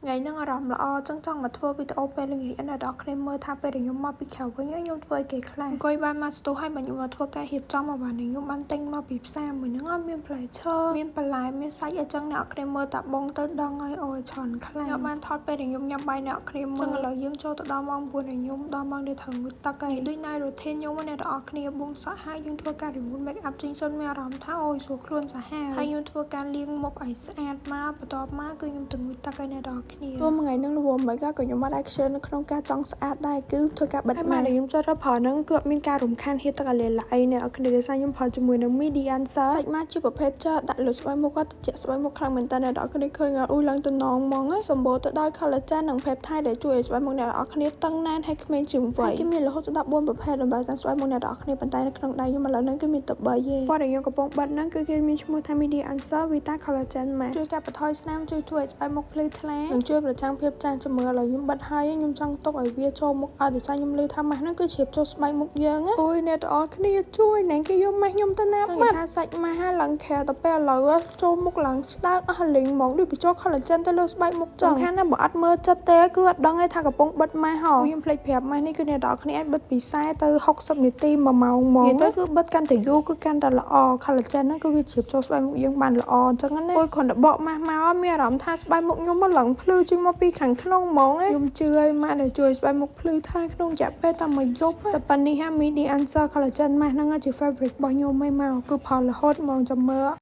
ថ្ងៃហ្នឹងអារម្មណ៍ល្អចឹងចង់មកធ្វើវីដេអូពេលល្ងាចឲ្យអ្នកនរគ្នាមើលថាពេលដែលខ្ញុំមកពីក្រៅវិញខ្ញុំធ្វើអីគេខ្លះអង្គុយបានមកស្ទុះហើយបើខ្ញុំមកធ្វើការរៀបចំមកបានខ្ញុំបានទិញមកពីផ្សារមួយហ្នឹងអត់មានផ្លែឈើមានបន្លែមានសាច់អីចឹងអ្នកនរគ្នាមើលតាបងទៅដឹងហើយអូយច្រើនខ្លាំងខ្ញុំបានថតពេលដែលខ្ញុំញ៉ាំបាយអ្នកនរគ្នាមើលចឹងឥឡូវយើងចូលទៅដល់ម៉ោង9ហើយខ្ញុំដល់ម៉ោងដែលត្រូវងូតទឹកហើយដូច night routine ខ្ញុំអ្នកនរគ្នាបួងសក់ហើយយើងធ្វើការ remove make up ចេញសិនមានអារម្មណ៍ថាអូយស្រួលខ្លួនសាហាវហើយខ្ញុំធ្វើការលាងមុខឲ្យស្អាតមកបន្ទាប់មកគឺខ្ញុំទៅងូតទឹកឲ្យអ្នកនរគ្នាព្រោះមួយថ្ងៃហ្នឹងរវល់មិនក៏ខ្ញុំអត់ដែរខ្ជិលនៅក្នុងការចង់ស្អាតដែរគឺធ្វើការបិទម៉ាស់ដែលខ្ញុំចូលរើប្រើហ្នឹងគឺអត់មានការរំខានហៀតទឹកឲ្យលេឡៃអ្នកនរគ្នាដោយសារខ្ញុំប្រើជាមួយនឹង Medi Answer សាច់ម៉ាស់ជាប្រភេទចាដាក់លើស្បែកមុខគាត់ត្រជាក់ស្បែកមុខខ្លាំងមែនតើអ្នកនរគ្នាឃើញអ៊ូឡើងតំណងហ្មងសម្បូរទៅដោយ collagen និង peptide ដែលជួយឲ្យស្បែកមុខអ្នកនរគ្នាតឹងណែនហើយក្មេងជាងវ័យគេមានរហូតដល់4ប្រភេទតម្រូវតាមស្បែកមុខអ្នកនរគ្នាប៉ុន្តែនៅក្នុងដៃខ្ញុំឥឡូវហ្នឹងគឺមានតែ3ទេពណ៌ដែលខ្ញុំកំពុងបិទហ្នឹងគឺគេមានឈ្មោះថា Medi Answer Vita Collagen Mask ជួយកាត់បន្ថយស្នាមជួយធ្វើឲ្យស្បែកមុខភ្លឺថ្លានិងជួយប្រចាំងភាពចាស់ចាំមើលឥឡូវខ្ញុំបិទហើយខ្ញុំចង់ទុកឲ្យវាចូលមុខឲ្យដោយសារខ្ញុំឮថាម៉ាស់ហ្នឹងគឺជ្រាបចូលស្បែកមុខយើងអូយអ្នកទាំងអស់គ្នាជួយណែគេយកម៉ាស់ខ្ញុំទៅណាបាត់ថាសាច់ម៉ាស់ឡើងក្រៅទៅពេលឥឡូវចូលមុខឡើងស្ដើងអស់លីងហ្មងដូចបញ្ចូល collagen ទៅលើស្បែកមុខចឹងសំខាន់ណាស់បើអត់មើលចិត្តទេគឺអត់ដឹងទេថាកំពុងបិទម៉ាស់ហ៎ខ្ញុំភ្លេចប្រាប់ម៉ាស់នេះគឺអ្នកទាំងអស់គ្នាអាចបិទពី40ទៅ60នាទី1ម៉ោងហ្មងនិយាយទៅគឺបិទកាន់តែយូរគឺកាន់តែល្អ collagen ហ្នឹងគឺវាជ្រាបចូលស្បែកមុខយើងបានល្អអញ្ចឹងណាអូយគ្រាន់តែបកម៉ាស់មកមានអារម្មណ៍ថាស្បែកមុខខ្ញុំមកឡើងភ្លឺជាងមកពីខាងក្នុងហ្មងខ្ញុំជឿឲ្យម៉ាក់ដែលជួយស្បែកមុខភ្លឺថ្លាក្នុងរយៈពេលតែមួយយប់តែប៉ុណ្នេះហា Medi Answer Collagen Mask ហ្នឹងជា favorite របស់ខ្ញុំឯងមកគឺផលរហូតហ្មងចាំមើល។